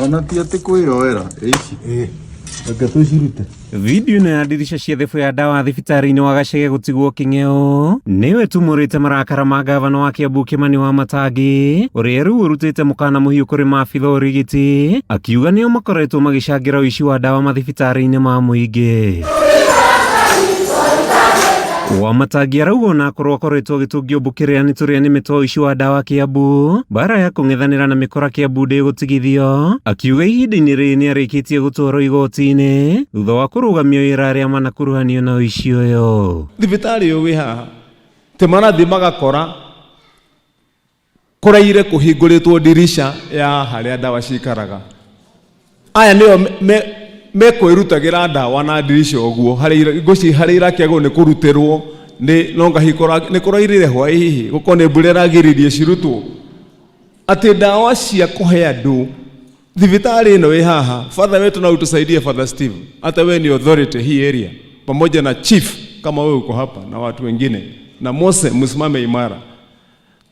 Ona ti atĩ kwĩyoera ici. Reke tũcirute. Video ĩno ya ndirica cia thebũ ya ndawa thibitarĩ-inĩ wa Gachege gũtigwo kĩng'eo nĩyo ĩtumũrĩte marakara ma gavana wa Kiambu Kimani Wamatangi ũrĩa rĩu ũrutĩte mũkana mũhiũ kũrĩ maabitha ũrigiti akiuga nĩo makoretwo magĩcangĩra ũici wa ndawa mathibitarĩ-inĩ ma mũingĩ. Wamatangi arauga ona akorwo akoretwo agĩtũngio mbũkĩrĩa nĩ tũrĩa nĩ mĩtwa ũici wa ndawa Kiambu, mbara ya kũng'ethanĩra na mĩkora Kiambu ndĩgũtigithio, akiuga ihinda-inĩ rĩrĩ nĩ arĩkĩtie gũtwarwo igoti-inĩ thutha wa kũrũgamio wĩra arĩa manakuruhanio na ũici ũyũ. Thibitarĩ ũyũ wĩ haha tĩ marathiĩ magakora kũraire kũhingũrĩtwo ndirisha ya harĩa ndawa cikaraga. Aya nĩo mekwĩrutagĩra ndawa na ndirisha ũguo harĩa ngwĩciria harĩa irakĩagwo nĩ kũrutĩrwo nĩ no ngahingũra nĩ kũrairire hwaĩ hihi gũkorwo nĩ mbura ĩragiririe cirutwo. Atĩ ndawa cia kũhe andũ thibitarĩ ĩno ĩ haha, father wetu na utusaidie Father Steve, hata wewe ni authority hii area pamoja na chief kama wewe uko hapa na watu wengine na Mose, msimame imara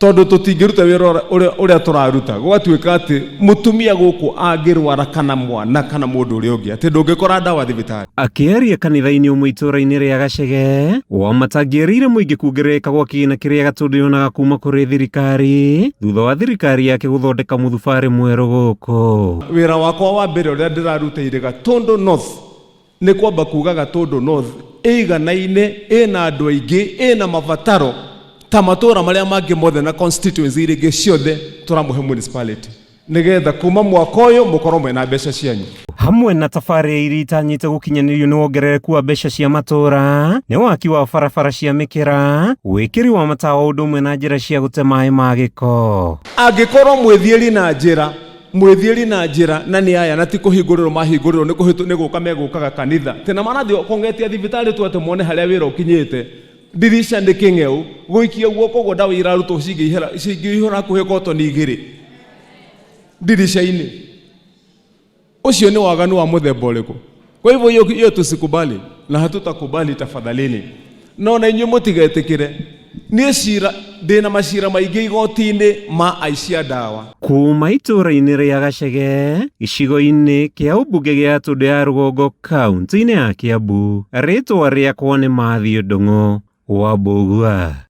tondũ tũtingĩruta wĩra ũrĩa ũrĩa tũraruta gũgatuĩka atĩ mũtumia gũkũ angĩrwara kana mwana kana mũndũ ũrĩa ũngĩ atĩ ndũngĩkora ndawa thibitarĩ. Akĩaria kanitha-inĩ ũmwe itũũra-inĩ rĩa Gachege, Wamatangi erĩire mũingĩ kuongerereka gwa kĩgĩna kĩrĩa Gatũndũ yonaga kuma kũrĩ thirikari thutha wa thirikari yake gũthondeka mũthubarĩ mwerũ gũkũ. Wĩra wakwa wa mbere ũrĩa ndĩrarutĩire Gatũndũ North nĩ kwamba kuga Gatũndũ North ĩiganaine, ĩna andũ aingĩ, ĩna mabataro ta matũra marĩa mangĩ mothe na constituency iria ingĩ ciothe tũramũhe municipality nĩgetha kuma mwaka ũyũ mũkorwo mwĩna mbeca cianyu. Hamwe na tabarĩra iria itanyĩte gũkinyanĩrio nĩ wongerereku wa mbeca cia matũra, nĩ waki wa barabara cia mĩkĩra, wĩkĩri wa matawa ũndũ ũmwe na njĩra cia gũte maĩ ma gĩko. Angĩkorwo mwĩthiĩri na njĩra mwĩthiĩri na njĩra na nĩ aya na ti kũhingũrĩrwo mahingũrĩrwo nĩ kũhĩtũ nĩ gũka megũkaga kanitha tena marathiĩ kũng'etia thibitarĩ tu atĩ mone harĩa wĩra ũkinyĩte ndirica nĩ kĩng'eu gũikia guoko ũguo ndawa irarutwo cingĩihũra cingĩihũra hakuhĩ kotoni igĩrĩ ndirica-inĩ ũcio nĩ waganu wa mũthemba ũrĩkũ? Kwa hivyo hiyo hiyo tusikubali na hatutakubali tafadhalini. No na inyuĩ mũtigetĩkĩre. Niĩ cira ndĩna macira maingĩ igoti-inĩ ma aici a ndawa. Kuma itũũra-inĩ rĩa Gachege, gĩcigo-inĩ kĩa ũmbunge gĩa Gatũndũ ya Rũgongo kaunti-inĩ ya Kiambu, rĩtwa rĩakwa nĩ Matthew Ndung'u wa Mbũgua.